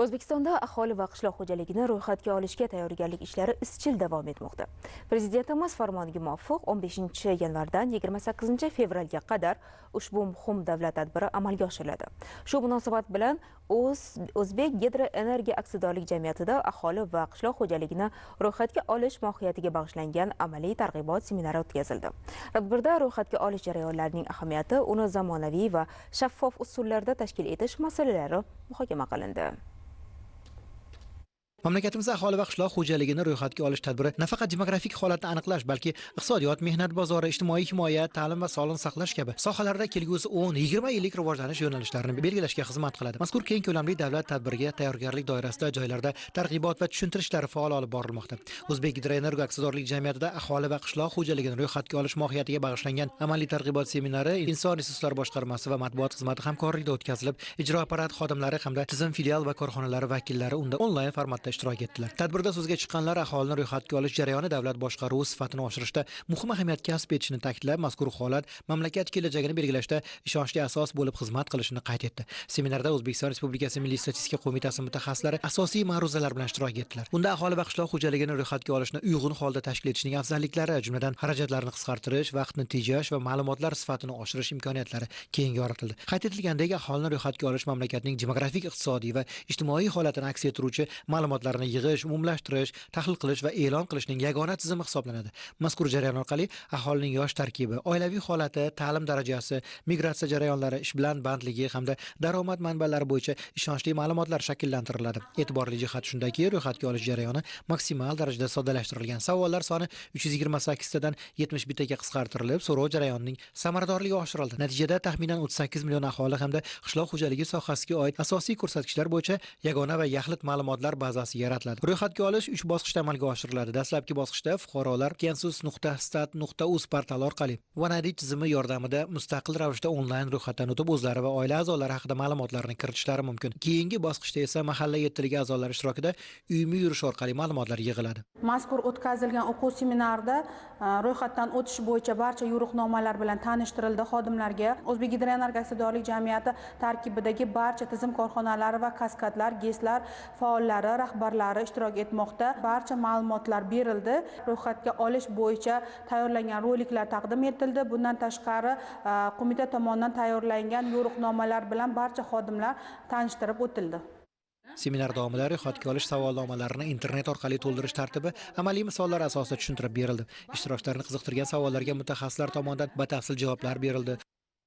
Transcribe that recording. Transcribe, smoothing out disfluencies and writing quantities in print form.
O'zbekistonda aholi va qishloq xo'jaligini ro'yxatga olishga tayyorgarlik ishlari izchil davom etmoqda. Prezidentimiz farmoniga muvofiq 15 yanvardan 28 fevralga qadar ushbu muhim davlat tadbiri amalga oshiriladi. Shu munosabat bilan O'zbek gidroenergiya aksiyadorlik jamiyatida aholi va qishloq xo'jaligini ro'yxatga olish mohiyatiga bag'ishlangan amaliy targ'ibot seminari o'tkazildi. Tadbirda ro'yxatga olish jarayonlarining ahamiyati, uni zamonaviy va shaffof usullarda tashkil etish masalalari muhokama qilindi. Mamlakatimizda aholi va qishloq xo'jaligini ro'yxatga olish tadbiri nafaqat demografik holatni aniqlash, balki iqtisodiyot, mehnat bozori, ijtimoiy himoya, ta'lim va sog'liqni saqlash kabi sohalarda kelgusi 10-20 yillik rivojlanish yo'nalishlarini belgilashga xizmat qiladi. Mazkur keng ko'lamli davlat tadbiriga tayyorgarlik doirasida joylarda targ'ibot va tushuntirish ishlari faol olib borilmoqda. O'zbek gidroenergo aksiyadorlik jamiyatida aholi va qishloq xo'jaligini ro'yxatga olish mohiyatiga bag'ishlangan amaliy targ'ibot seminari inson resurslari boshqarmasi va matbuot xizmati hamkorligida o'tkazilib, ijro apparati xodimlari hamda tizim filial va korxonalari vakillari unda onlayn formatda ishtirok etdilar. Tadbirda so'zga chiqqanlar aholini ro'yxatga olish jarayoni davlat boshqaruvi sifatini oshirishda muhim ahamiyat kasb etishini ta'kidlab, mazkur holat mamlakat kelajagini belgilashda ishonchli asos bo'lib xizmat qilishini qayd etdi. Seminarda O'zbekiston Respublikasi Milliy statistika qo'mitasi mutaxassislari asosiy ma'ruzalar bilan ishtirok etdilar. Unda aholi va qishloq xo'jaligini ro'yxatga olishni uyg'un holda tashkil etishning afzalliklari, jumladan xarajatlarni qisqartirish, vaqtni tejash va ma'lumotlar sifatini oshirish imkoniyatlari keng yoritildi. Qayd etilganidek, aholini ro'yxatga olish mamlakatning demografik, iqtisodiy va ijtimoiy holatini aks ettiruvchi ma'lumotlarni yig'ish, umumlashtirish, tahlil qilish va e'lon qilishning yagona tizimi hisoblanadi. Mazkur jarayon orqali aholining yosh tarkibi, oilaviy holati, ta'lim darajasi, migratsiya jarayonlari, ish bilan bandligi hamda daromad manbalari bo'yicha ishonchli ma'lumotlar shakllantiriladi. E'tiborli jihati shundaki, ro'yxatga olish jarayoni maksimal darajada soddalashtirilgan. Savollar soni 328 tadan 71 taga qisqartirilib, so'rov jarayonining samaradorligi oshirildi. Natijada taxminan 38 million aholi hamda qishloq xo'jaligi sohasiga oid asosiy ko'rsatkichlar bo'yicha yagona va yaxlit ma'lumotlar bazasi yaratiladi. Ro'yxatga olish 3 bosqichda amalga oshiriladi. Dastlabki bosqichda fuqarolar census.stat.uz portali orqali OneID tizimi yordamida mustaqil ravishda onlayn ro'yxatdan o'tib, o'zlari va oila a'zolari haqida ma'lumotlarni kiritishlari mumkin. Keyingi bosqichda esa mahalla yettiligi a'zolari ishtirokida uyma yurish orqali ma'lumotlar yig'iladi. Mazkur o'tkazilgan o'quv seminarida ro'yxatdan o'tish bo'yicha barcha yo'riqnomalar bilan tanishtirildi xodimlarga. O'zbek gidroenergo aksiyadorlik jamiyati tarkibidagi barcha tizim korxonalari va kaskadlar, GESlar faollari, rahbarlari ishtirok etmoqda. Barcha ma'lumotlar berildi. Ro'yxatga olish bo'yicha tayyorlangan roliklar taqdim etildi. Bundan tashqari, qo'mita tomonidan tayyorlangan yo'riqnomalar bilan barcha xodimlar tanishtirib o'tildi. Seminar davomida ro'yxatga olish savolnomalarini internet orqali to'ldirish tartibi amaliy misollar asosida tushuntirib berildi. Ishtirokchilarni qiziqtirgan savollarga mutaxassislar tomonidan batafsil javoblar berildi.